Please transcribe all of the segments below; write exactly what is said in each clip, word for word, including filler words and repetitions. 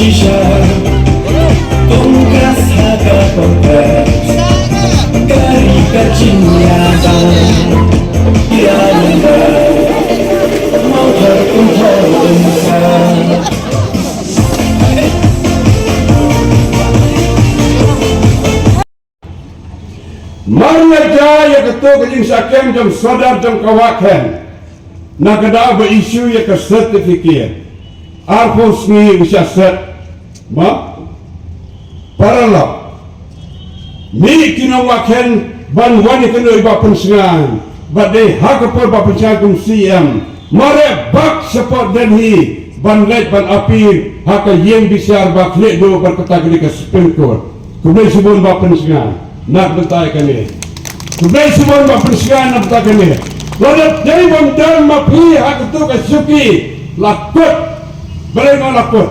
Shisha, Congress ha ka Congress. Kari ka jingïada, ïa lada, mawhar kumthor kumsa. Mar nga jia ïa kato ka jingshah kem jong Sordar jong ka Wahkhen. Na ka daw ba issue ïa ka certificate. Arphew sngi u shah set. Ma? Paralok. Mih ki nong Wahkhen ban wan ïa kano i Bah Pynsngan. Bad dei ha ka por Bah Pynsngan kum C M. Mareh bak shapoh Delhi ban leit ban appeal ha ka ïing bishar ba khlieh duh bad kata ka dei ka Supreme Court. Khublei shibun Bah Pynsngan na ka bynta kane. Khublei shibun Bah Pynsngan na ka bynta kane. Lada dei bym don ma phi ha kato ka shuki, la kut. Balei ma la kut?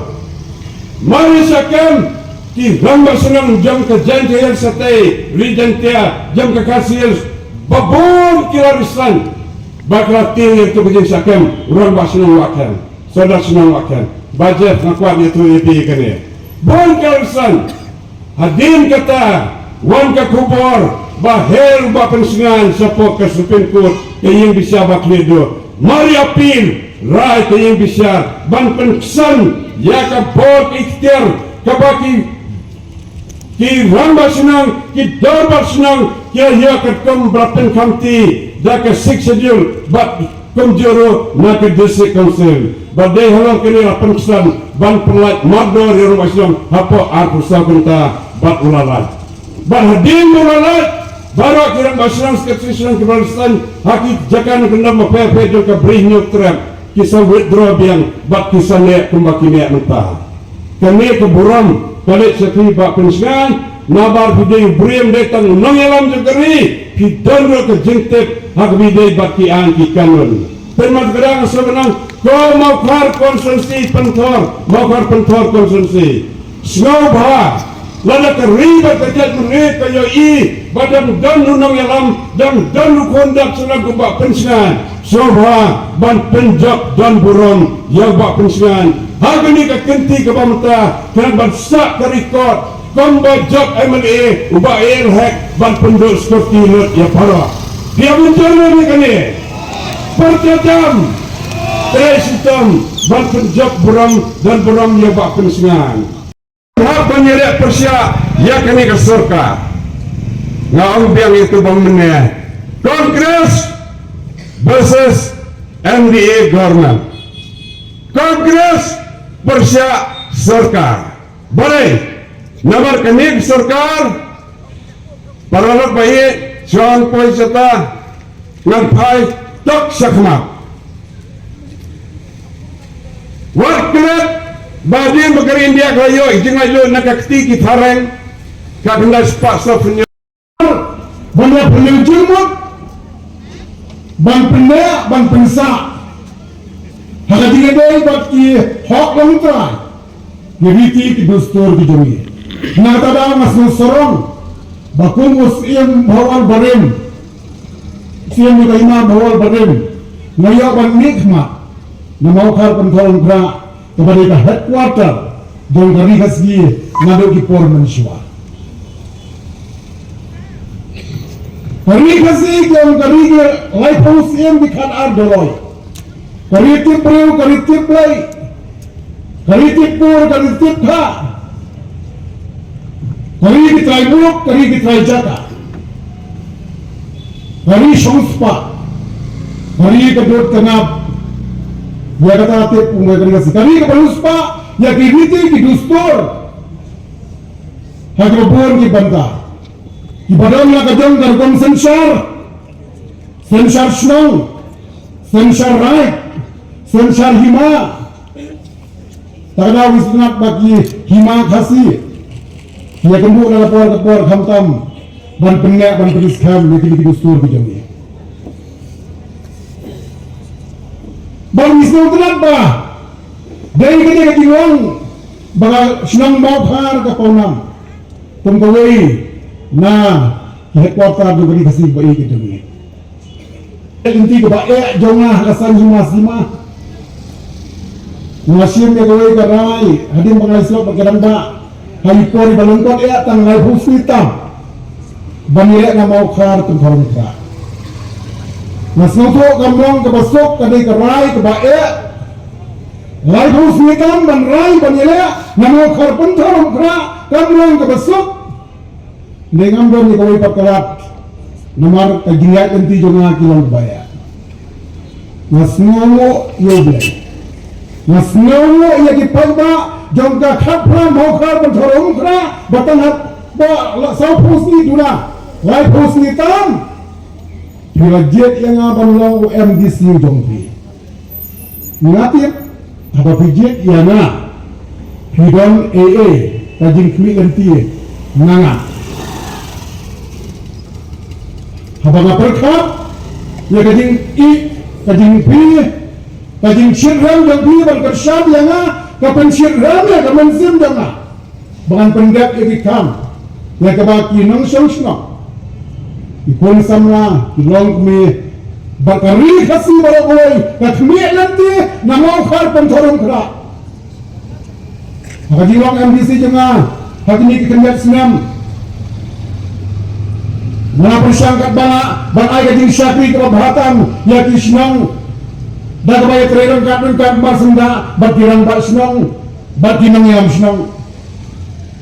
Mar ïa shah kem ki rangbah shnong jong ka Jaintia Hills State, Ri Jaintia, jong ka Khasi Hills, ba bun ki la resign. Ba ki la tieng ïa kato ka jingshah kem rangbah shnong Wahkhen. Sordar shnong Wahkhen. Bah Jeff, nga kwah ïathuh ïa phi kane. Bun ki la resign. Hadien kata, wan ka khubor ba heh u Bah Pynsngan shapoh ka Supreme Court, ka ïing bishar ba khlieh duh. Mar ïa appeal, rai ka ïing bishar ban pynksan ïa ka bor ka ikhtiar kaba ki, ki rangbah shnong, ki dorbar shnong ki ïa katkum ba la pynkhamti da ka Sixth Schedule bad kumjuh ruh na ka District Council. Bad dei halor kane la pynksan ban pynlait mardor ïa u rangbah shnong hapoh arphew saw kynta bad u la lait. Bad hadien ba u la lait, baroh ki rangbah shnong, secretary shnong kiba la resign ha ki jaka nongkyndong bapher bapher jong ka Bri Hynñiewtrep ki sa withdraw biang bad ki sa neh kumba ki neh mynta. Kane ka burom ka leit sha phi Bah Pynsngan, namar phi dei u briew, dei tang u nongïalam jong ka ri, phi don ruh ka jingtip ha kaba ïadei bad ki aiñ ki kanun. Pynban ka dang sngewbha, ko Mawkhar constituency Pynthor, Mawkhar Pynthor constituency. Sngewbha, lada ka ri bad ka jaitbynriew ka ïohi ba dang don u nongïalam, dang don u khun dap shnong kum Bah Pynsngan, sngewbha ban pynjop don burom ïa u Bah Pynsngan ha kane ka kynti kaba mynta, khnang ban sah ka record kum ba jop M L A uba A L Hek ban pynduh security lut ïa baroh. Phi ïa mynjur ne em ïa kane? Pyrshah jam, trei shitom ban pynjop burom, don burom ïa u Bah Pynsngan. Hap ban ïaleh pyrshah ïa kane ka sorkar. Nga ong biang ïa tu bang mynne, Congress versus N D A government. Congress pyrshah sorkar. Balei? Namar kane ka sorkar, paralok ba ïeit, shuwa ngan poi shata, ngan phai tok shakhmat. Wat klet ba hadien ba ka ri India ka la ïoh jinglaitluid na ka kti ki phareng, ka khyndai spah saw phew hynñiew. Ban ïa pynlong jingmut, ban pynneh, ban pynsah ha ka jingïadei bad ki hok longtrai, ki riti ki dustur ki jong ngi. Na kata daw nga sngewsarong ba kum u Syiem Bhowal barim, Syiem ka Hima Bhowal barim, nga ïoh ban mih khmat na Mawkhar Pynthor Umkhrah, kaba dei ka headquarter jong ka Ri Khasi naduh ki por mynshuwa. Ka Ri Khasi jong ka ri ki laiphew syiem ki khatar doloi. Ka ri tip briew, ka ri tip Blei, ka ri tip kur, ka ri tip kha, ka ri ki trai muk, ka ri ki trai jaka, ka ri shongspah, ka ri ka dud ka ngap. Ïa kata tip u ngai ka ri Khasi, ka ri kaba riewspah ïa ki riti ki dustur ha kiba bun ki bynta. Kiba don la ka jong ka rukom synshar, synshar shnong, synshar raid, synshar hima. Te ka daw ngi sngap ba ki hima Khasi ïa kynduh na ka por ka por khamtam ban pynneh ban pynskhem ïa kine ki dustur ki jong ngi. Ba ngi sngewtynnat ba dei kane ka jinglong ba ka shnong Mawkhar ka pawnam kum kawei na ki headquarter jong ka Ri Khasi ba ïeit ka jong ngi. Lynti kaba eh jong nga ha ka saiñ hima sima. Nga shim ïa kawei ka rai hadien ba nga la slok bad ka rangbah ha i por iba lyngkot, eh, tang laiphew sngi tam ban ïaleh na Mawkhar Pynthorumkhrah. Nga sngewthuh kam long kaba suk, ka dei ka rai kaba eh. Laiphew sngi tam ban rai ban ïaleh na Mawkhar Pynthorumkhrah kam long kaba suk. Dei ngam don ïa kawei pat ka lad, namar ka jingïaid lynti jong nga ki long kaba ïa. Nga sngewnguh ïa U Blei. Nga sngewnguh ïa ki paidbah jong ka khatphra Mawkhar Pynthorumkhrah ba tang haba la sawphew sngi duna, laiphew sngi tam. Phi la jied ïa nga ban long u M D C jong phi. Nga tip haba phi jied ïa nga, phi don ei ei ka jingkhmih lynti na nga. Haba nga pyrkhat ïa ka jingïeit, ka jingphi, ka jingshitrhem jong phi ban kyrshan ïa nga, ka pynshitrhem ïa ka mynsiem jong nga. Ba ngan pyndep ïa ki kam ïa kaba ki nongshong shnong, ki khun samla, ki longkmie bad ka ri Khasi baroh kawei ka khmih lynti na Mawkhar Pynthorumkhrah. Ha ka jinglong M D C jong nga ha kine ki khyndiat snem, nga pyrshang katba lah ban ai ka jingshakri kaba bha tam ïa ki shnong, da kaba ïatrei ryngkat ryngkat marsyndah bad ki rangbah shnong bad ki nongïalam shnong.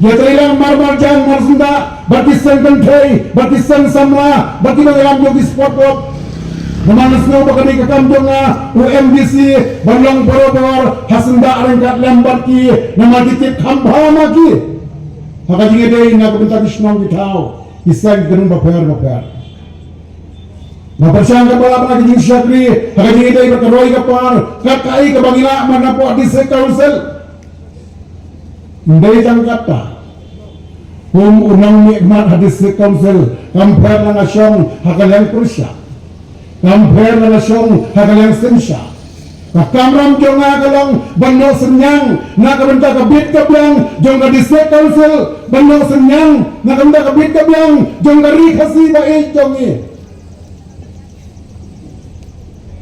Ïatrei lang mar marjan marsyndah bad ki seng kynthei bad ki seng samla bad ki nongïalam jong ki sport club. Namar nga sngew ba ka dei ka kam jong nga u M D C ban long barabor ha syndah ryngkat lem bad ki, namar ki tip kham bha ma ki ha ka jingïadei na ka bynta ki shnong ki thaw, ki seng ki kynhun bapher bapher. Nga pyrshang katba lah ban ai ka jingshakri ha ka jingïadei bad ka roi ka par kat kaei kaba ngi lah man hapoh District Council. Ym dei tang katta, kum u nongmihkhmat ha District Council, kam pher la nga shong ha ka liang pyrshah, kam pher la nga shong ha ka liang synshar. Ka kamram jong nga ka long ban noh synñiang na ka bynta ka bit ka biang jong ka District Council, ban noh synñiang na ka bynta ka bit ka biang jong ka ri Khasi ba ïeit jong ngi.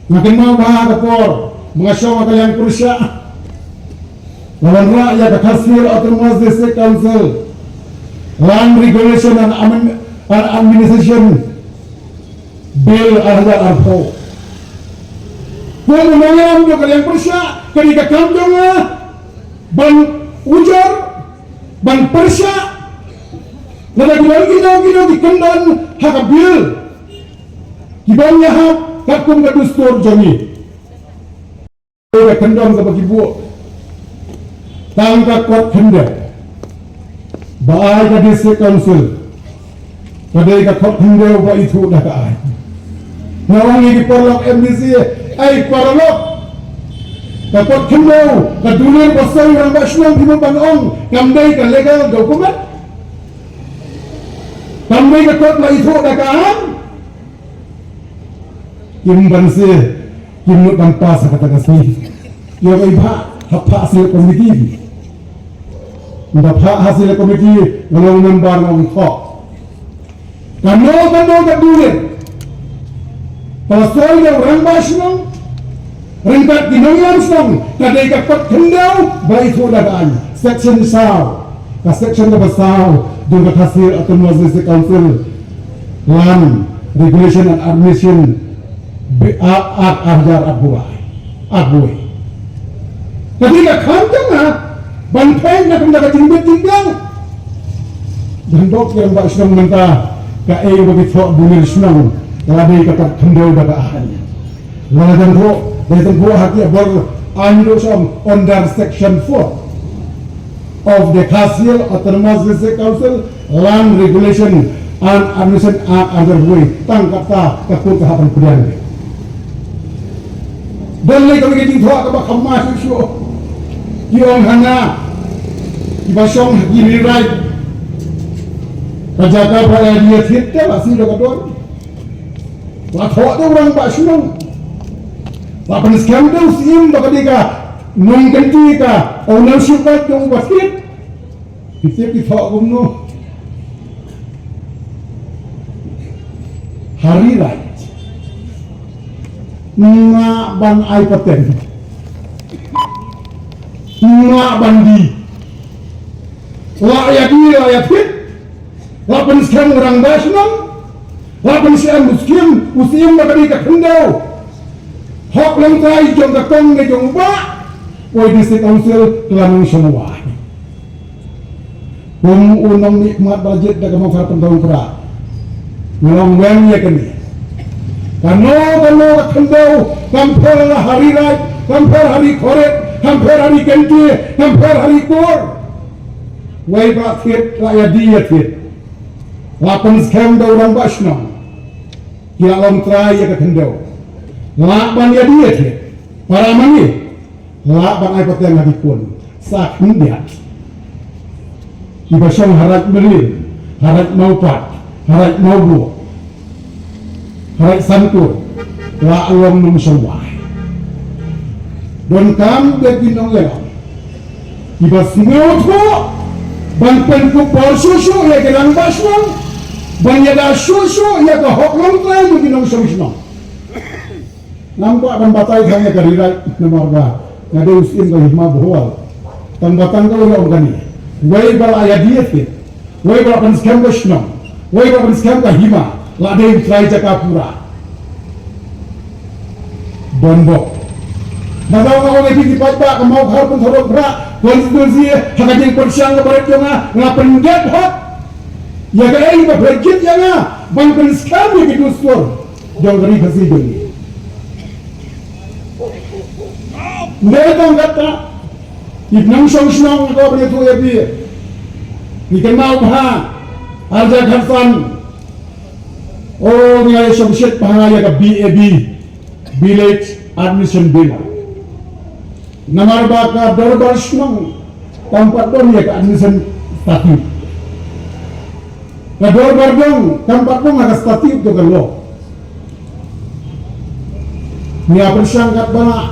Nga kynmaw ba ha ka por ba nga shong ha ka liang pyrshah, la wanrah ïa ka Khasi Hills Autonomous District Council Land Regulation and Amen-, and Administration Bill ar hajar arphew. Kum u nongïalam jong ka liang pyrshah, ka dei ka kam jong nga ban ujor, ban pyrshah lada ki don kino kino ki kyndon ha ka bill kiban ïahap katkum ka dustur jong ngi. Ka kyndon kaba ki buh tang ka kot khyndew ba ai ka District Council, ka dei ka kot khyndew ba ithuh da ka aiñ. Nga ong ïa ki paralok M D C, ai paralok, ka kot khyndew, ka dulir ba soi rangbah shnong, phi mut ban ong kam dei ka legal document? Kam dei ka kot ba ithuh da ka aiñ? Kim banse, kim nud ban pass ha kata ka sngi. Ïoh ei bha, ha phah Select Committee. Ynda phah ha Select Committee, nga long member, nga ong thoh. Kano kano ka dulir ba soi da u rangbah shnong ryngkat ki nongïalam shnong, ka dei ka kot khyndew ba ithuh da ka aiñ. Section saw, ka section kaba saw jong ka Khasi Hills Autonomous District Council Land Regulation and Administration Bi-, Act, Act ar hajar arphew wei. Ka dei ka kam jong nga ban peit na ka bynta ka jingbit jingbiang. Jan dok ïa rangbah shnong mynta, kaei ba ki thoh dulir shnong, ka la dei ka kot khyndew da ka aiñ. Lada jan thoh, dei jan thoh ha ki bor aiñ, dei shnong under section four of the Khasi Hills Autonomous District Council Land Regulation and Administration Act under way, tang kata ka kut ka hap ban pdiang. Don lei kawei ka jingthoh kaba kham ma shuh shuh. Ki ong hana, kiba shong ha ki ri raid, ka jaka ba ïa thied te la siew da ka don. La thoh da u rangbah shnong. La pynskhem da u Syiem ba ka dei ka nongkynti ka ownership right jong uba thied. Phi tip ki thoh kumno? Ha ri raid. Nga ban ai pateng. Nga ban die. La ïa die, la ïa thied. La pynskhem u rangbah shnong. La pynskhem u skhem, u skhem ba ka dei ka khyndew. Hok longtrai jong ka kong ne jong u bah. Wei District Council ka la nongshong wai. Kum u nongmihkhmat ba la jied da ka Mawkhar Pynthorumkhrah. Nga long weng ïa kane. Kano kano ka khyndew, kam pher ha ri Raid, kam pher ha ri Khorek, kam pher ha ri Kynthei, kam pher ha ri Kur. Wei ba thied, la ïa die ïa thied. La pynskhem da u rangbah shnong. Ki la longtrai ïa ka khyndew. La ban ïa die ïa thied. Para mane. Lah ban ai pateng ha ki khun. Sa khyndiat. Kiba shong ha Raid Marine, ha Raid Mawpat, ha Raid Mawbuk, ha Raid Santur. Lah long nongshong wai. Donkam de ki nongïalam. Kiba sngewthuh ban pynkup por shuh shuh ïa ki rangbah shnong. Ban ïada shuh shuh ïa ka hok longtrai jong ki nongshong shnong. Ngam kwah ban batai tang ïa ka ri Raid namar ba nga dei u syiem ka hima Bhowal. Tang ba tang ka ong kane. Wei ba la ïa die thied. Wei ba la pynskhem ka shnong. Wei ba la pynskhem ka hima. La dei u trai jaka pura. Don bok. Nga daw nga ong ïa phi ki paidbah ka Mawkhar Pynthorumkhrah constituency ha ka jingpyrshang ka barit jong nga nga pyndep hok. Ïa kaei ba phi jied ïa nga ban pynskhem ïa ki dustur jong ka ri Khasi jong ngi. Nde tang kata, i nongshong shnong ko ba ïathuh ïa phi. Ngi kynmaw bha, arja khatsan. O, ngi la ïa shong shet bha ïa ka B A B, Village Administration Bill. Namar ba ka dorbar shnong kam pat don ïa ka administration statute. Ka dorbar dong kam pat don ïa ka statute jong ka law. Ngi ïa pyrshang katba lah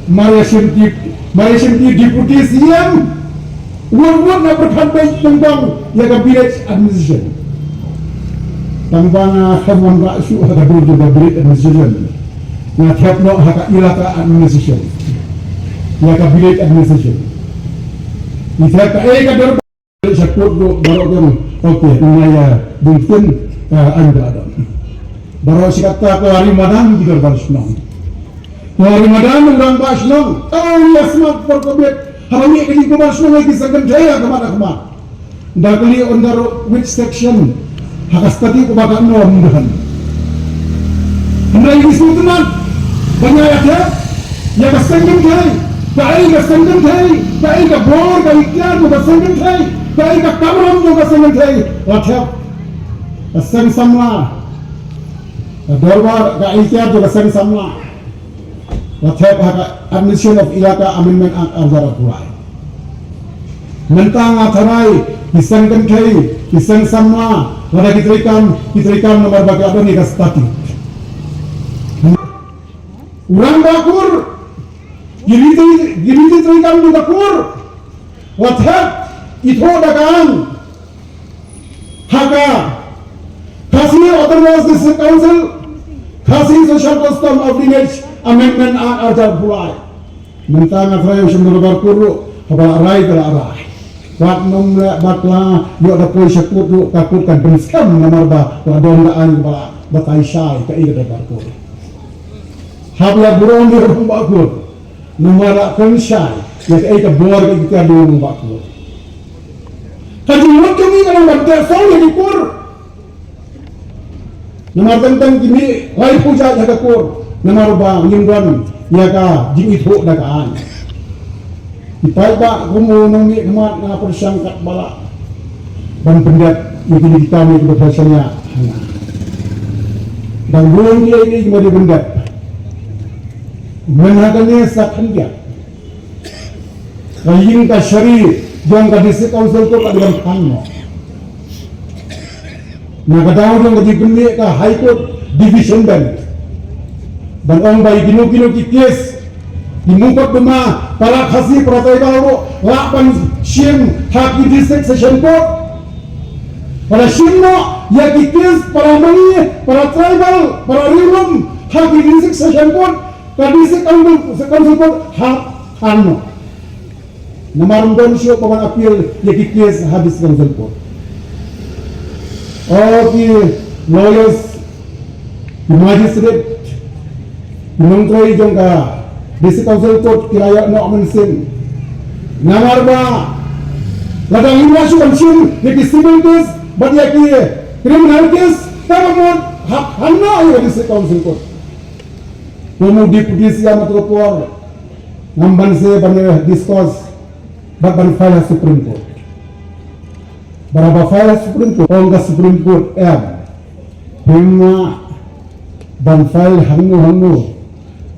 Mar Ïashim Tip, Mar Ïashim Tip Deputy C M. Wut wut na pyrkhat beit tang tang ïa ka village administration. Tang ba nga kham wan rah shuh ha ka dur jong ka village administration. Nga thep noh ha ka ilaka administration. Ïa ka village administration. Ngi thep kaei ka dur ba sha kut ruh baroh jong. Okay, nga ïa bun ktien, ah, an da don. Baroh shi katta ko hari madan ki dur ba shnong. Ko hari madan u rangbah shnong. Tang ïa smat por ko bit. Haba ngi ka jingkyrmen shnong ki sa kynthei ha khmat ha khmat. Da kylli ong da ruh which section ha ka statute kaba ka norm dhan. Hynrei ngi sngewtynnat ba ngi ïa thep ïa ka seng kynthei, kaei ka seng kynthei, kaei ka bor ka iktiar jong ka seng kynthei, kaei ka kamram jong ka seng kynthei. La thep ka seng samla, ka dorbar ka iktiar jong ka seng samla. La thep ha ka Administration of Elaka Amendment Act arhajar arphew lai. Mynta nga tharai ki seng kynthei, ki seng samla, lada ki treikam, ki treikam namar ba ki la don ïa ka statute. U rangbah kur, ki riti, ki riti treikam jong ka kur. La thep, ithuh da ka aiñ. Ha ka Khasi Autonomous District Council, Khasi Social Custom of Lineage Amendment Act arhajar arphew lai. Mynta nga tharai u shem dorbar kur ruh, haba la rai ka la rai. Wat nym leh bakla, ïoh da poi sha kut ruh, ka kut kan pynskhem namar ba la don da aiñ ba la batai shai kaei ka dorbar kur. Haba la burom ïa u rangbah kur. Namar la kren shai ïa kaei ka bor ka iktiar jong u rangbah kur. Ka jingmut jong ngi ka long ban teh song ïa ki kur. Namar teng teng ki mih laiphew jait ha ka kur. Namar ba ngim don ïa ka jingithuh da ka aiñ. Ki paidbah kum u nongmihkhmat nga pyrshang katba lah ban pyndep ïa kine ki kam ïa kiba pyrshang ïa hana. Dang bun kiei kiei kiba dei pyndep. Mynta kane sa khyndiat. Ka ïing ka shari jong ka District Council Court ka dei ban phang noh. Na ka daw jong ka jingpynmih ka High Court Division Bench ban ong ba ïa kino kino ki case, ki mukotduma para Khasi para tribal ruh lah ban shim ha ki District Session Court. Para shim noh ïa ki case para Mangi, para tribal, para riewlum ha ki District Session Court, ka District Council, Council Court ha, ha noh. Namar ym don shuh ba wan appeal ïa ki case ha District Council Court. O ki lawyers, ki magistrate, ki nongtrei jong ka District Council Court ki la ïoh noh mynsiem. Namar ba lada ngim lah shuh ban shim ïa ki civil case bad ïa ki criminal case, ka mut hap hangno ïa ka District Council Court. Kum u Deputy C M ha kato ka por, ngam banse ban ïa discuss bad ban file ha Supreme Court. Bad haba file ha Supreme Court, ong ka Supreme Court, em, phim lah ban file hangno hangno,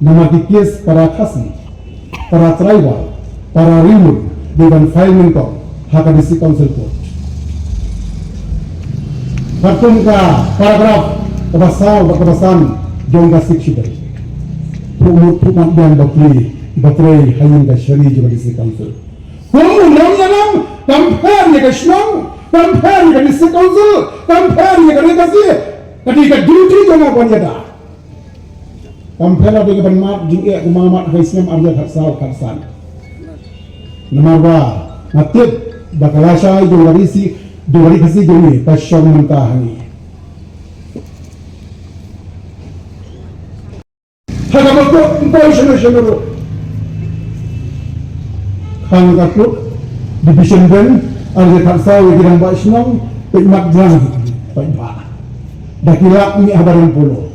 namar ki case para Khasi, para tribal, para Ri Lum, dei ban file nyngkong ha ka District Council Court. Katkum ka paragraph kaba saw bad kaba san jong ka Sixth Schedule. Phuh mut phuh mat biang ba plie ba trei ha ïing ka shari jong ka District Council. Kum u nongïalam, kam pher ïa ka shnong, kam pher ïa ka District Council, kam pher ïa ka Ri Khasi, ka dei ka duty jong nga ban ïada. Kam pher la dei ban mad jingeh kumba nga mad ha ki snem ar hajar khatsaw khatsan. Namar ba nga tip ba ka lashai jong ka Ri Khasi, jong ka Ri Khasi jong ngi ka shong mynta ha ngi. Ha kaba kut ym poi shano shano ruh. Khnang ka kut Division Bench ar hajar khatsaw ïa ki rangbah shnong, peit mat jrang, peit ba da ki lak mih ha barim polo.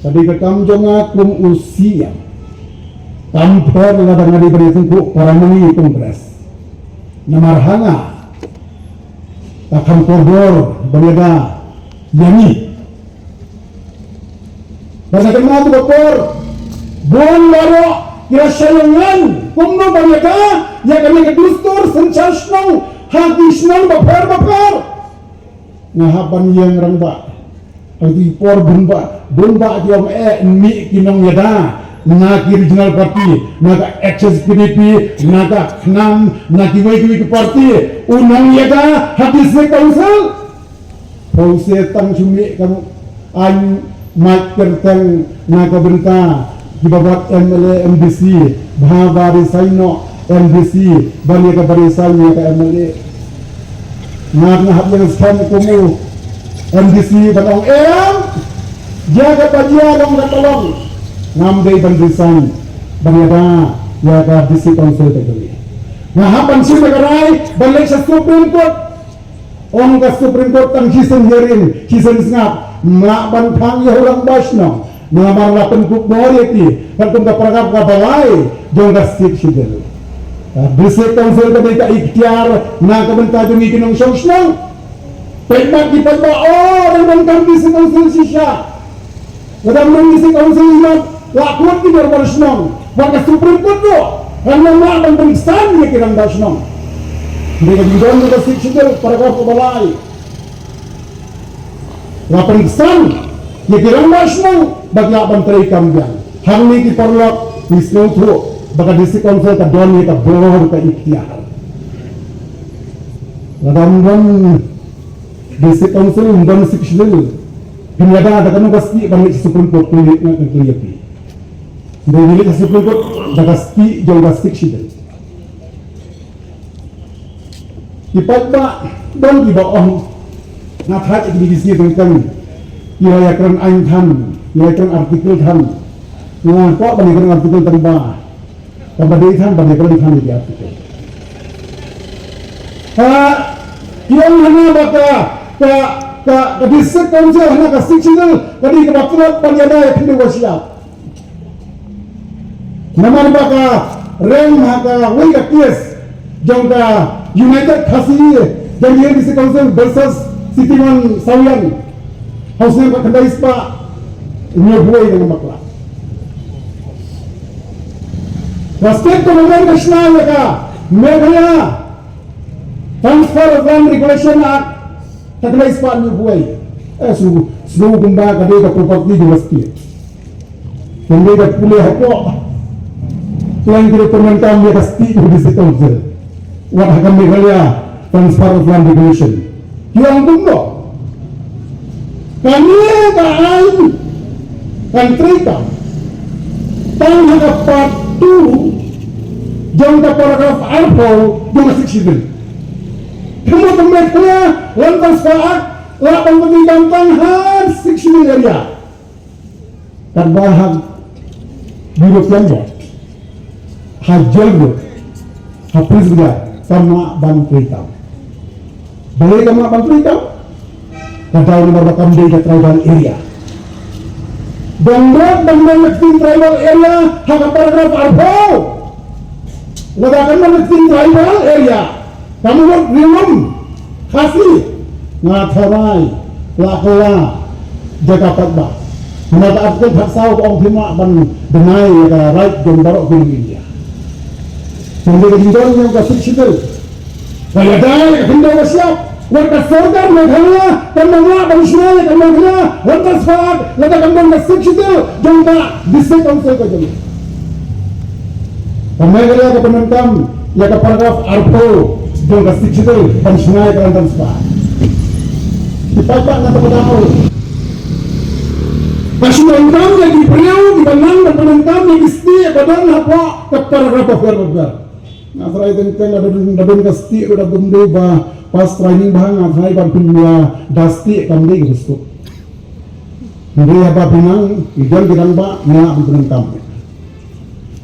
Ka dei ka kam jong nga kum u C M. Kam pher lada nga dei ban ïa tyngkhuh para nongïalam Congress. Namar ha nga ka kham kordor ban ïada ïa ngi. Bad na kane ka por, bun baroh ki la shah ïeng kumno ban ïada ïa kane ka dustur synshar shnong ha ki shnong bapher bapher. Nga hap ban ïeng rangbah. Ha ki por bun bah, bun bah ki ong eh, mih ki nongïada na ki regional party, na ka H S P D P, na ka KHNAM, na kiwei kiwei ki party. U nongïada ha District Council, pynshai tang shu mih, kam aiñ mait kyrteng na ka bynta kiba bat M L A, M D C, bha ba resign noh M D C ban ïa kaba resign ïa ka M L A. Nga nga hap ïeng skhem kum u M D C ban ong em, ïa kaba jia long kaba long. Ngam dei ban resign ban ïada ïa ka District Council ka jong ngi. Nga hap ban shim ïa ka rai ban leit sha Supreme Court. Ong ka Supreme Court tang shisien hearing, shisien sngap, ym lah ban phang ïa u rangbah shnong. Namar la pynkup bor ïa ki katkum ka paragraph kaba lai jong ka Sixth Schedule. Ka District Council ka dei ka iktiar na ka bynta jong ngi ki nongshong shnong. Peit mat ki paidbah, oh, dang donkam District Council shisha. Lada ym don District Council, la kut ki dorbar shnong, wat ka Supreme Court ruh kan ym lah ban pynksan ïa ki rangbah shnong. Dei ka jingdon ka Sixth Schedule paragraph kaba lai. La pynksan ïa ki rangbah shnong ba ki lah ban trei kam biang. Hangne ki paralok ngi sngewthuh ba ka District Council ka don ïa ka bor ka iktiar. Lada ym don District Council, ym don Sixth Schedule, phin ïada da kano ka stieh ban leit sha Supreme Court? Kylli nga, kylli ïa phi. Ynda ngi leit sha Supreme Court da ka stieh jong ka Sixth Schedule. Ki paidbah don kiba ong, nga thait ïa kine ki sngi teng teng, ki la ïakren aiñ than, ki la ïakren article than. Nga kwah ban ïakren article tang ba kaba dei than, ba dei kaba dei than ïa ki article. Ha, ki ong hana ba ka, ka, ka, ka District Council hana ka Sixth Schedule ka dei kaba tlot ban ïada ïa phi, dei ba shyiap. Namar ba ka rem ha kawei ka case jong ka United Khasi Jaiñtia Hills District Council versus City Man Sawian. Ha u snem ka khyndai spah hynñiewphew wei, lada ngam bakla. Ka state government ka shna ïa ka Meghalaya Transfer of Land Regulation Act, ka khyndai spah hynñiewphew wei. Eh, shu, shu kumba ka dei ka property jong ka state. Kumba ka pule hapoh. Khlem ki dei pyndonkam ïa ka stieh jong ka District Council. Wat ha ka Meghalaya Transfer of Land Regulation. Ki ong kumno? Kane ka aiñ kan treikam tang ha ka part Two jong ka paragraph arphew jong ka Sixth Schedule. Kumno kumno kumno, Land Transfer Act lah ban pyndonkam tang ha Sixth Schedule area. Katba ha European Board, ha German Board, ha Prince William, kam lah ban pyndonkam. Balei kam lah ban pyndonkam? Ka daw namar ba kam dei ka tribal area. Dang dei ban dei ka tribal area ha ka paragraph arphew. Lada kam dei ka tribal area, kam mut ri lum Khasi, nga tharai la ka la jaka pat ba. Namar ka article khatsaw ka ong phim lah ban deny ïa ka right jong baroh ki nong India. Tang dei ka jingdon jong ka Sixth Schedule. Ka ïada ïa ka khyndew ka shyiap. Wat ka sorkar Meghalaya kam lah ban shna ïa ka Meghalaya Land Transfer Act lada kam don ka Sixth Schedule jong ka District Council ka jong. Ka Meghalaya ka pyndonkam ïa ka paragraph arphew jong ka Sixth Schedule ban shna ïa ka Land Transfer Act. Ki paidbah na ka daw. Ka shu donkam ïa ki briew kiba nang ban pyndonkam ïa ki stieh ba don hapoh ka paragraph ba pher ba pher. Nga tharai teng teng da don, da don ka stieh ruh da bym dei ba pass training bha, nga tharai ban pynïada stieh kam dei ka bsuk. Hynrei haba phi nang, i don ki rangbah, nga ban pyndonkam.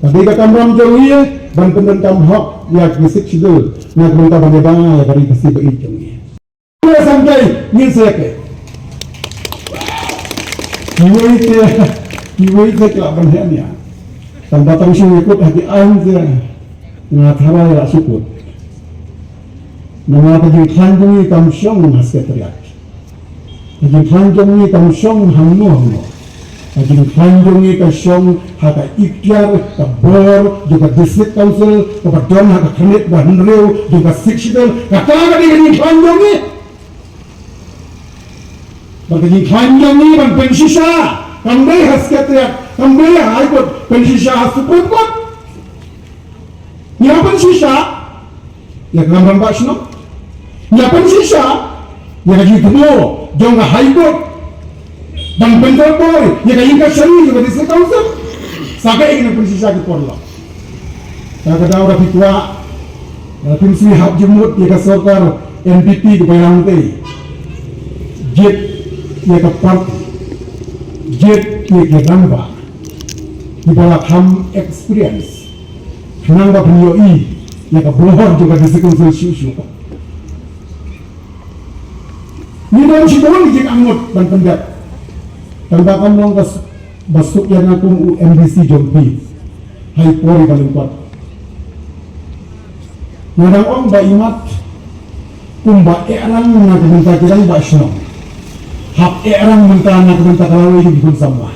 Ka dei ka kamram jong ngi ban pyndonkam hok ïa ki Sixth Schedule, na ka bynta ban ïada ïa ka ri Khasi ba ïeit jong ngi. Ngi sangkai, ngi sangkai. Kiwei te, kiwei te ki lah ban heh nia. Tang ba tang shu ïakut ha ki aiñ te, nga tharai la shu kut. Namar ka jingkhlaiñ jong ngi kam shong ha Secretariat. Ka jingkhlaiñ jong ngi kam shong hangno hangno. Ka jingkhlaiñ jong ngi ka shong ha ka iktiar, ka bor jong ka District Council kaba don ha ka khyrnit ba hynriew jong ka Sixth Schedule. Kata ka dei ka jingkhlaiñ jong ngi. Bad ka jingkhlaiñ jong ngi ban pynshisha kam dei ha Secretariat, kam dei ha High Court, pynshisha ha Supreme Court. Ngi hap pynshisha ïa ka kam rangbah shnong. Ngi hap pynshisha ïa ka jingthmu jong ka High Court ban pyntrei por ïa ka ïing kashari jong ka District Council. Sa kaei ngi nang pynshisha ki por lok. Ka ka daw da phi kwah, da phim sngewhap jingmut ïa ka sorkar N P P ka balang te. Jied ïa ka party, jied ïa ki rangbah kiba la kham experience. Khnang ba phin ïohi ïa ka bor jong ka District Council shuh shuh. Ngi don shibun ki jingangnud ban pyndep. Tang ba kam long ba suk ïa nga kum u M D C jong phi ha i por iba lyngkot. Nga dang ong ba imat kumba eh rang na ka bynta ki rangbah shnong, hap eh rang mynta na ka bynta ka lawei jong ki khun samla.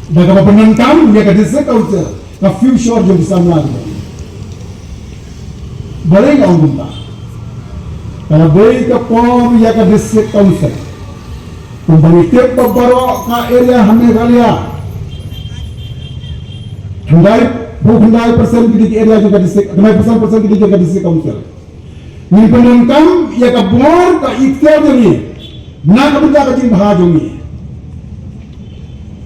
Da kaba pyndonkam ïa ka District Council, ka future jong ki samla ki. Balei nga ong kumta? Ka la dei ka por ïa ka District Council. Kumba ngi tip ba baroh ka area ha Meghalaya, khyndai phew khyndai percent ki dei ki area jong ka District, khyndai phew san percent ki dei jong ka District Council. Ngi pyndonkam ïa ka bor, ka iktiar jong ngi na ka bynta ka jingbha jong ngi.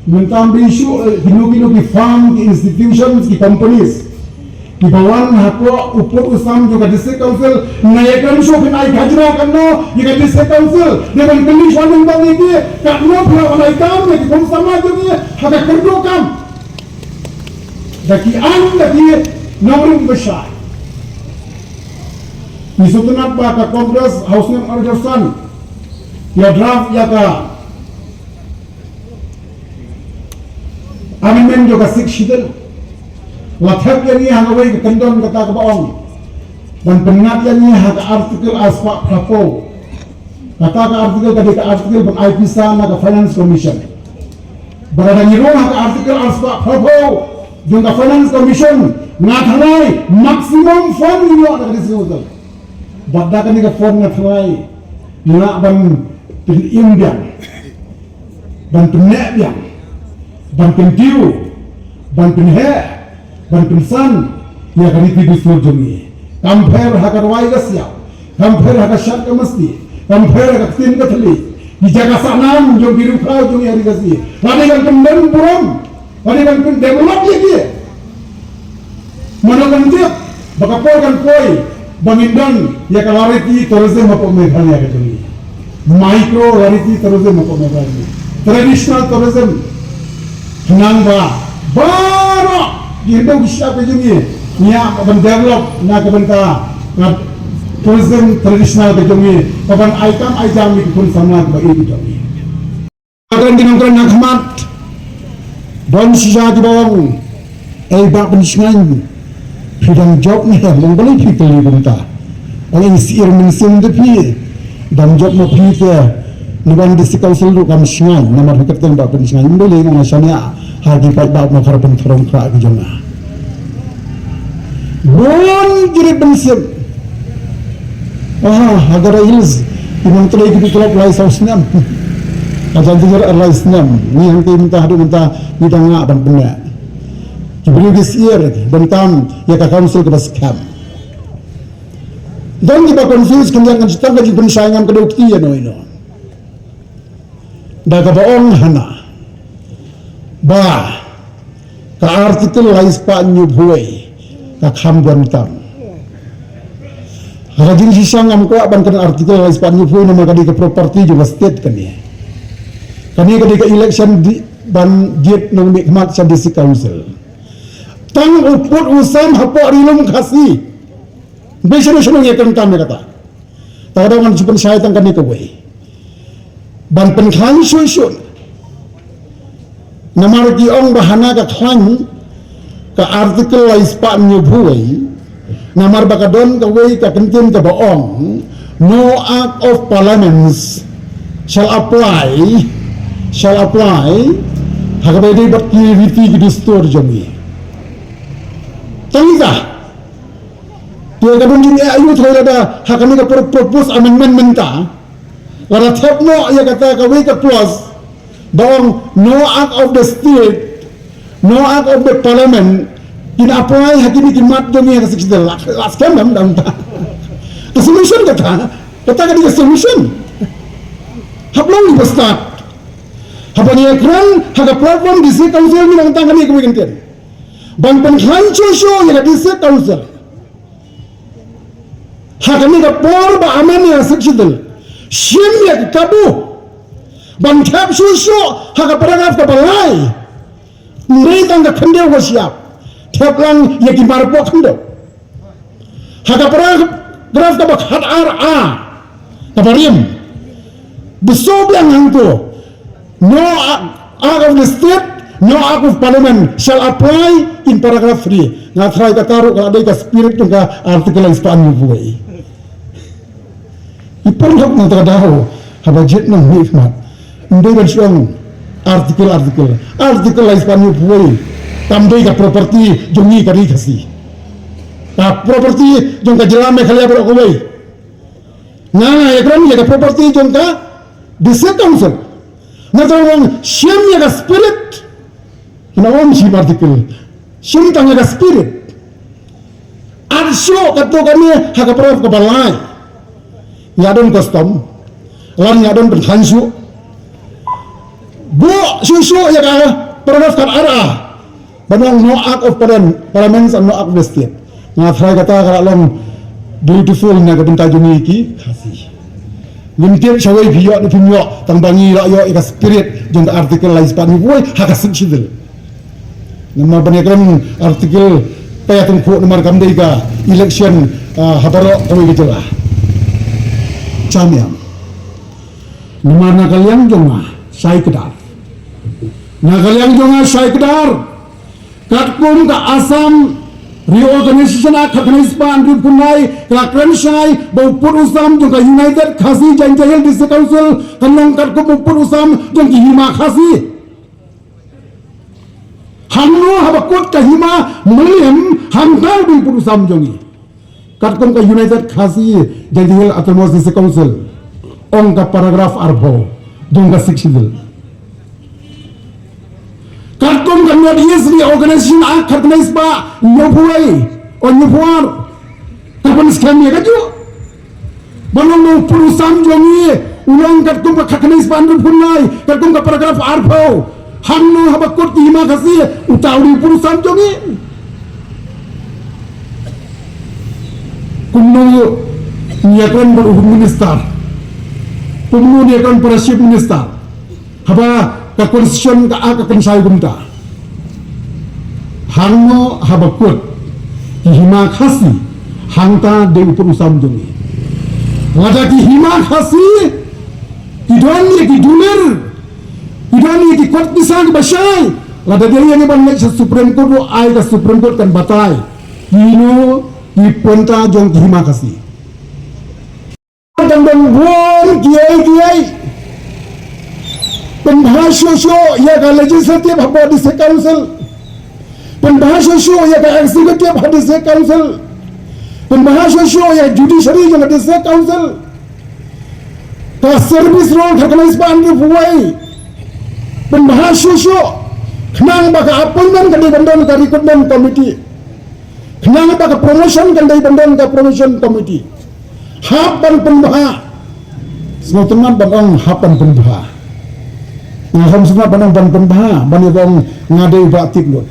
Mynta ym dei shuh, eh, kino kino ki firm, ki institutions, ki companies kiba wan hapoh u pud u sam jong ka District Council, nga ïakren shuh phin ai khajna katno ïa ka District Council. Dei ban kylli shuwa lyngba ïa ki, katno phi lah ban ai kam ïa ki khun samla jong ngi ha ka kyrduh kam. Da ki aiñ, da ki nongrim kiba shai. Ngi sngewtynnat ba ka Congress ha u snem ar hajar san ki la draft ïa ka amendment jong ka Sixth Schedule. La thep ïa ngi ha kawei ka kyndon kata kaba ong ban pynngat ïa ngi ha ka Article arspah phraphew. Kata ka article ka dei ka article ban ai pisa na ka Finance Commission. Ba lada ngi rung ha ka Article arspah phraphew jong ka Finance Commission, nga tharai maximum fund ngi ïoh na ka District Council. Bad da kane ka fund nga tharai ngi lah ban pynim biang, ban pynneh biang, ban pyntiew, ban pynheh, ban pynsan ïa ka riti dustur jong ngi. Kam pher ha ka rwai ka siaw, kam pher ha ka shad ka masti, kam pher ha ka ktien ka thylliej. Ki jaka sahnam jong ki riewkhraw jong ngi ha ri Khasi, lada ngi pynbeit burom, lada ngi pyndevelop ïa ki, Mano kan tip ba ka por kan poi ba ngin don ïa ka Lariti tourism hapoh Meghalaya ka jong ngi. Micro Lariti tourism hapoh Meghalaya. Traditional tourism. Khnang ba baroh ki Hynñiew ki Shyiap ka jong ngi ngi ïa ban develop na ka bynta ka tourism traditional ka jong ngi, ka ban ai kam ai jam ïa ki khun samla kiba ïeit ka jong ngi. Ka don ki nongkren ha khmat, don shisha kiba ong, "Ei Bah Pynshngaiñ, phi dang jop ne em, ong balei phi kylli kumta? Ong ei syier mynsiem te phi, dang jop ma phi te, na ban District Council ruh kam shngaiñ, namar phi kyrteng Bah Pynshngaiñ." Ym dei lei, nga shaniah ha ki paidbah Mawkhar Pynthorong Khrah ki jong nga. Bun ki rit mynsiem. Ah, ha Garo Hills, ki nongtrei ki dei klop lai saw snem. Ka Jaintia ar lai snem. Ngi hangtei mynta haduh mynta ngi dang ngah ban pynneh. Ki briew ki syier, donkam ïa ka council kaba skhem. Don kiba confuse, kyndiang kan shu tang ka jingpynshai, ngam kdew kti ïa no ïa no. Da kaba ong hana ba ka Article lai spah hynñiewphew wei ka kham bun tam. Ha ka jingshisha ngam kwah ban kren Article lai spah hynñiewphew wei namar ka dei ka property jong ka state kane. Kane ka dei ka election di ban jied nongmihkhmat sha District Council. Tang u pud u sam hapoh Ri Lum Khasi. Bad shuh shuh ngi ïa kren tam ïa kata. Ta ka daw ngan shu pynshai tang kane kawei. Ban pynkhlaiñ shuh shuh. Namar ki ong ba hana ka khlaiñ ka Article lai spah hynñiewphew wei. Namar ba ka don kawei ka kyntien kaba ong, "No Act of Parliaments shall apply, shall apply," ha kaba ïadei bad ki riti ki dustur jong ngi. Tang ita. Te ka don jingeh aïu te lada ha kane ka pro-, proposed amendment mynta, lada thep noh ïa kata kawei ka clause ba ong, "No act of the state, no act of the parliament can apply ha kine ki mat jong ngi ha ka Sixth Schedule." La, la skhem em? Dang ta. Ka solution kata, kata ka dei ka solution. Hap long ba start. Haba ngi ïakren ha ka platform District Council ngi ong tang kane kawei ka ktien. Ban pynkhlaiñ shuh shuh ïa ka District Council ha kane ka por ba amend ïa ka Sixth Schedule. Shim ïa ka kabu ban thep shuh shuh ha ka paragraph kaba lai. Ym dei tang ka khyndew ka shyiap. Thep lang ïa ki marpoh khyndew. Ha ka paragraph kaba khat ar A kaba rim, ba shu biang hangto, "No act, act of the state, no act of parliament shall apply" in paragraph three. Nga tharai kata ruh ka dei ka spirit jong ka Article lai spah hynñiewphew wei. I pyrshah na kata ka daw haba jied nongmihkhmat. Ym dei ban shu ong article, article. Article lai spah hynñiewphew wei kam dei ka property jong ngi ka Ri Khasi. Ka property jong ka jylla Meghalaya baroh kawei. Nga nga ïakren ïa ka property jong ka District Council. Nga tang ong shim ïa ka spirit. Nga ong shim article. Shim tang ïa ka spirit. Ar shuh katto katne ha ka paragraph kaba lai. Nga don custom. Lane nga don pynkhlaiñ shuh. Buh shuh shuh ïa ka paragraph khat ar A. Ban ong no act of parliament, parliament and no act of the state. Nga tharai kata ka la long beautiful na ka bynta jong ngi ki Khasi. Ngim tip shawei phi ïoh ne phim ïoh, tang ba ngi la ïoh ïa ka spirit jong ka article lai spah hynñiewphew wei ha ka Sixth Schedule. Namar ban ïakren article peit tyngkhuh namar kam dei ka election, ah, ha baroh kawei ka jylla. Cham ïa. Namar na ka liang jong nga shai kdar. Na ka liang jong nga shai kdar. Katkum ka Assam Reorganization Act khatkhyndai spah hynriewphew khyndai ka la kren shai ba u pud u sam jong ka United Khasi Jaintia Hills District Council kan long katkum u pud u sam jong ki hima Khasi. Hangno haba kut ka hima Mylliem hangta u dei u pud u sam jong ngi. Katkum ka United Khasi Jaintia Hills Autonomous District Council, ong ka paragraph arphew jong ka Sixth Schedule. Katkum ka North East Reorganization Act khatkhyndai spah hynñiewphew wei, o hynñiewphew ar, ka pynskhem ïa kajuh. Ban long ba u pud u sam jong ngi u long katkum ka khatkhyndai spah hynriewphew khyndai, katkum ka paragraph arphew. Hangno haba kut ki hima Khasi, uta u dei u pud u sam jong ngi. Kumno ngi ïakren bad u Home Minister? Kumno ngi ïakren para Chief Minister? Haba ka constitution ka Act ka kynshai kumta. Hangno haba kut ki hima Khasi, hangta dei u pud u sam jong ngi. Lada ki hima Khasi ki don ïa ki dulir, ki don ïa ki kot pisa kiba shai, lada dei ïa ngi ban leit sha Supreme Court ruh, ai ka Supreme Court kan batai kino ki paidbah jong ki hima Khasi. Dang don bun kiei kiei. Pynbha shuh shuh ïa ka legislative hapoh District Council. Pynbha shuh shuh ïa ka executive ha District Council. Pynbha shuh shuh ïa ka judiciary jong ka District Council. Ka service rule khat khyndai spah hynriewphew wei. Pynbha shuh shuh. Khnang ba ka appointment kan dei ban don ka recruitment committee. Khnang ba ka promotion kan dei ban don ka promotion committee. Hap ban pynbha. Sngewtynnat ban ong hap ban pynbha. Nga hom sngewtynnat ban ong ban pynbha, ban ïa ong nga dei ba tip lut.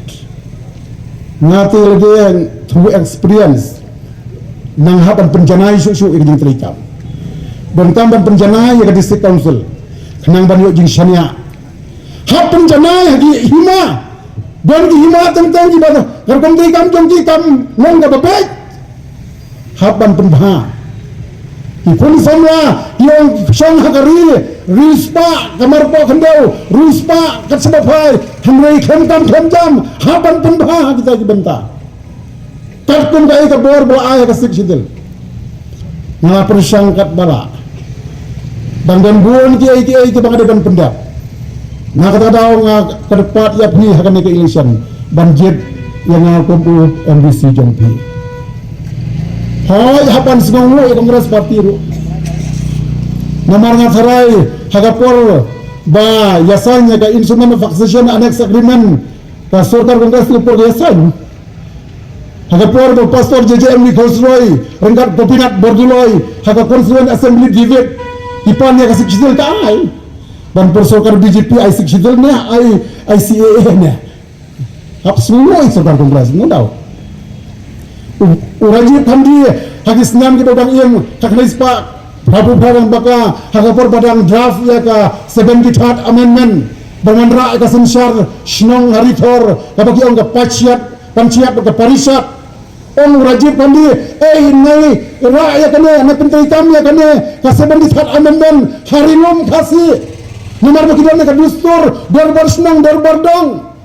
Nga te lade through experience. Nang hap ban pynjanai shuh shuh ïa ka jingtrei kam. Ban kam ban pynjanai ïa ka District Council. Khnang ban ïoh jingshaniah. Hap pynjanai ha ki hima. Don ki hima teng teng kiba ka rukom trei kam jong ki kam long kaba beit. Hap ban pynbha. Ki khun samla ki ong shong ha ka ri, riewspah ka marpoh khyndew, riewspah ka sbah phai, hynrei khlem kam khlem jam, hap ban pynbha ha kita ki bynta. Katkum kaei ka bor ba la ai ha ka Sixth Schedule. Nga la pyrshang katba lah. Dang don bun kiei kiei kiba nga dei ban pyndep. Na kata ka daw nga kyrpad ïa phi ha kane ka election ban jied ïa nga kum u MDC jong phi. Hooid, hap ban sngewnguh ïa Congress Party ruh. Namar nga tharai ha ka por ba ïasain ïa ka Instrument of Accession Annex Agreement ka sorkar Congress ka por ïasain. Ha ka por ba Pastor J J M Nichols Roy ryngkat Gopinath Bordoloi ha ka Constituent Assembly debate, ki pan ïa ka Sixth Schedule ka ai. Ban por sorkar BJP ai Sixth Schedule ne ai, ai CAA ne? Hap sngewnguh ïa sorkar Congress, no doubt. U, u Rajiv Gandhi ha ki snem kiba dang im, ha khyndai spah phra phew phra, ba ka, ha ka por ba dang draft ïa ka seventy-third amendment, ba wanrah ïa ka synshar shnong ha Ri Thor, kaba ki ong ka panchayat, panchayat bad ka parishad. Ong u Rajiv Gandhi, ei, nai rah ïa kane, nai pyntreikam ïa kane ka seventy-third amendment ha Ri Lum Khasi. Namar ba ki don ka dustur dorbar shnong, dorbar dong.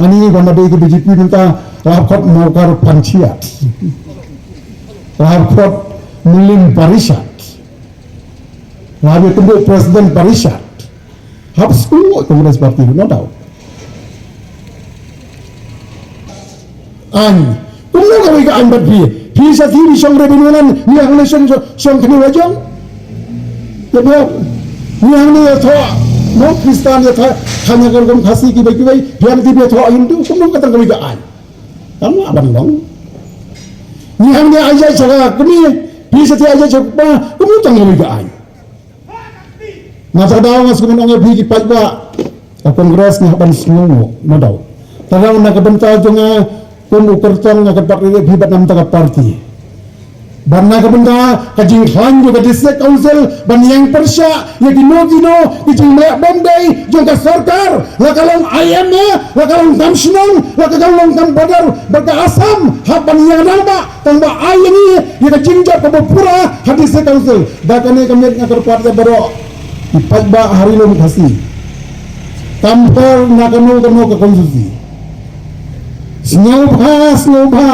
Ani ba ma dei ka BJP mynta, la hap khot Mawkar Panchayat, la hap khot Mylliem Parishad, la hap ïa kynduh President Parishad. Hap sngewnguh Congress Party, no doubt. Aiñ. Kumno kawei ka aiñ bad phi? Phi sa phi shong revenue land, ngi hangne shong, shong, shong khyndiat la jong. Te phi, ngi hangne ïathoh, no, Khristan ïathoh, khana ka rukom Khasi kiwei kiwei, phi hangne phi ïathoh Hindu, kumno ka tang kawei ka aiñ? Kam lah ban long. Ngi hangne ai jait sha ka kmie, phi sa phi ai jait sha ka kpa, kumno tang kawei ka aiñ? Nga sa ka daw nga sngewbha ong ïa phi ki paidbah ka Congress, ngi hap ban sngewnguh, no doubt. Te na ka bynta jong nga kum u kyrtong nga kyrpad ïa phi bad na ka bynta ka party, bad na ka bynta ka jingkhlaiñ jong ka District Council, ban ïeng pyrshah ïa kino kino ki jingmleh bymdei jong ka sorkar, la ka long IMA, la ka long kam shnong, la ka long kam border bad ka Assam, hap ban ïeng nang ba Tang ba ai ïa ngi ïa ka jingjop kaba pura ha District Council. Da kane ka miet nga kyrpad ïa baroh ki paidbah ha Ri Lum Khasi, kam pher na kano kano ka constituency. Sngewbha, sngewbha,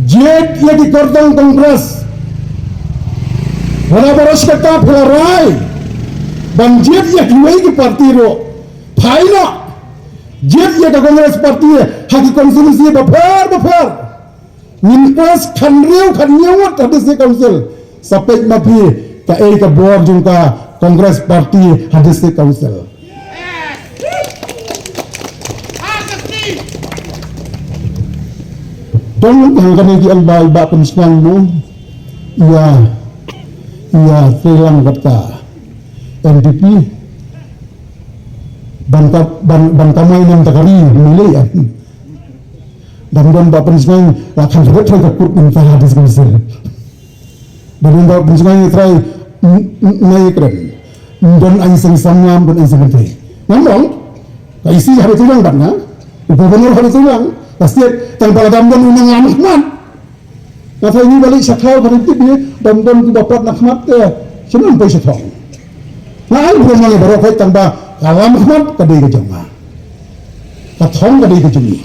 jied ïa ki kyrtong Congress. Lada baroh shi katta phi la rai ban jied ïa kiwei ki party ruh, phai noh, jied ïa ka Congress Party ha ki constituency bapher bapher. Ngin pass khathynriew khathynñiew ngut ha District Council. Sa peit ma phi kaei ka bor jong ka Congress Party ha District Council. Tang hangkane ki elbai ba pynshong mo. Ïa, ïa, treilang kat ka NPP. Ban ka, ban, ban kamai nam takari, mili, eh. Dang don ba pynjngai la khan jubet trai ka kut mynta ha District Council. Dang don ba pynjngai trai nai kren. Don ai seng samlam, don ai seng menteri. Ngam long. Ka isi ha betul lang ban nga. Upa benor ha betul lang. Pasti tang ba dang don unang lam khmat. Nga trai ni balik syakal balik tip ni dang don ki ba pat na khmat ke. Shnong pai shatong. Nga ai bro ma nga baroh peit tang ba ka lam khmat ka dei ka jong nga. Ka thong ka dei ka jong ngi.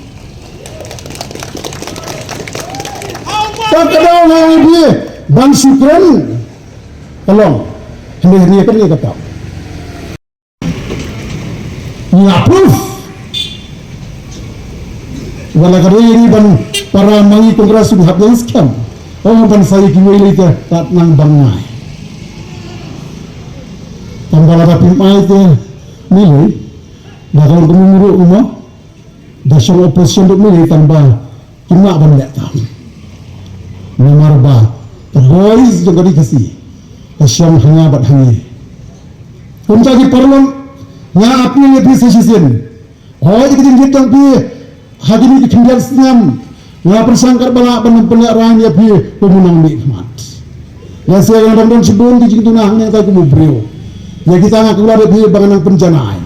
Ka ka daw nga ai bie ban sukren. Ka long. Hynrei hynrei ka dei ka tau. Ngi approve. Wala ka dei ri ban para mangi Congress u hap yang skhem. Ong ban sai ki wei lei te tat nang bang ngai. Tang ba la da pim ai te ni lei. Da ka long ka mumuru uma. Da shong opposition duk ni lei tang ba kim lah ban leh tam. Namar ba ka voice jong ka ri Khasi ka shong ha nga bad ha ngi. Kumta ki paralok, nga appeal ïa phi sa shisien. Hoi ïa ka jingkit jong phi ha kine ki khyndiat snem. Nga pyrshang katba lah ban pynlehrain ïa phi kum u nongmihkhmat. Nga sngewthuh dang don shibun ki jingduna hangne kum u briew. Ïa kita nga kular ïa phi ba ngan nang pynjanai.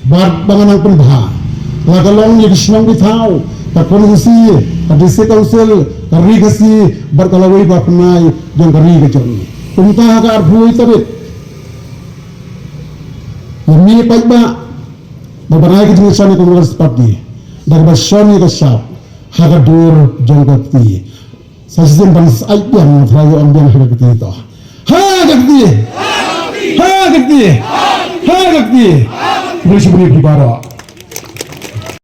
Bad ba ngan nang pynbha. La ka long ïa ki shnong ki thaw, ka constituency, ka district council, ka ri Khasi, bad ka lawei ba pynai jong ka ri ka jong ngi. Kumta ha ka arphew tarik. Ïa mih paidbah ba ban ai ka jingshon ïa ka Congress Party da kaba shon ïa ka shap ha ka dur jong ka kti. Sa shisien ban sa ai biang, nga tharai ong biang ha ka kti to. Ha ka kti! Ha ka kti! Ha ka kti! Bri shi bri bri baroh.